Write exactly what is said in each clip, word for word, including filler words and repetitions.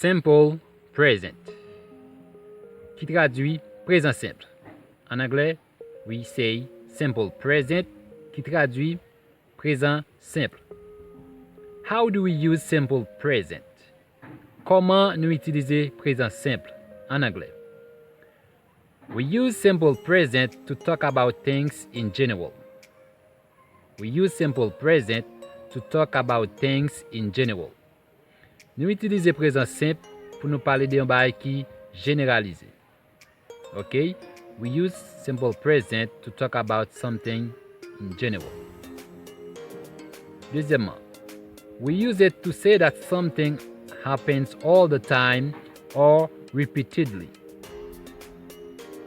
Simple present, ki tradui prezan senp. An anglè, we say simple present, ki tradui prezan senp. How do we use simple present? Kòman nou itilize prezan senp an anglè? We use simple present to talk about things in general. We use simple present to talk about things in general. Nou itilize prezan senp pou nou pale de yon bagay ki jeneralize. Ok? We use simple present to talk about something in general. Dezyèmman, we use it to say that something happens all the time or repeatedly.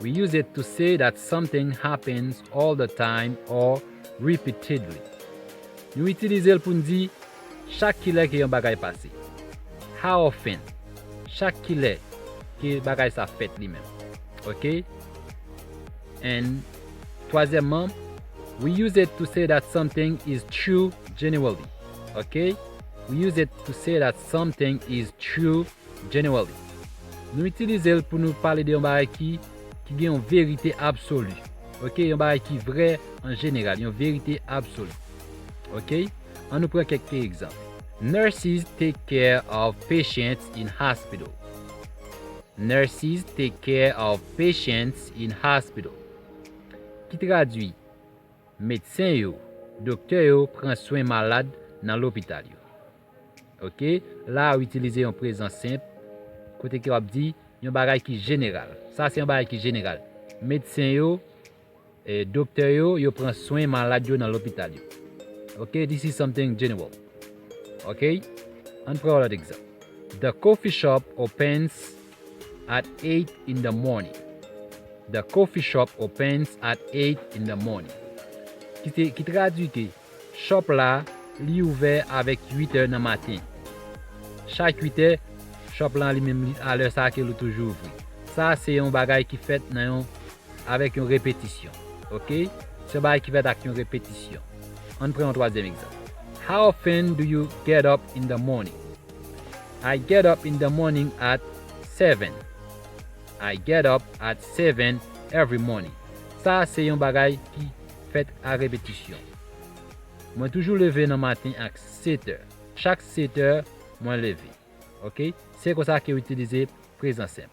We use it to say that something happens all the time or repeatedly. Nou itilize l pou n di chak kilè ke yon bagay pase. How often? Chak kilè ke bagay sa fèt li menm. Ok? And twazyèmman, we use it to say that something is true generally. Ok? We use it to say that something is true generally. Nou itilize l pou nou pale de yon bagay ki, ki gen yon verite absoli. Ok? Yon bagay ki vrè an jeneral, yon verite absoli. Ok? Ann nou pran kèk egzanp. Nurses take care of patients in hospital. Nurses take care of patients in hospital. Ki tradui, medsen yo, doktè yo pran swen malad nan lopital yo. Ok? La, w itilize yon prezan senp, kote ke w ap di yon bagay ki jeneral. Sa se yon bagay ki jeneral. Medsen yo, e, doktè yo, yo pran swen malad yo nan lopital yo. Ok? This is something general. Ok? Ann pran yon lòt egzanp. The coffee shop opens at eight in the morning. The coffee shop opens at eight in the morning. Ki, te, ki tradui ke shop la, li ouvè avèk uit è nan maten. Chak uit è, shop la li menm, li, a lè sa ke li toujou ouvri. Sa se yon bagay ki fèt nan yon, avèk yon repetisyon. Ok? Se yon bagay ki fèt ak yon repetisyon. Ann pran yon twazyèm egzanp. How often do you get up in the morning? I get up in the morning at seven. I get up at seven every morning. Sa se yon bagay ki fèt a repetisyon. Mwen toujou leve nan maten ak sèt è. Chak sèt è, mwen leve. Ok? Se konsa ke w itilize prezan senp.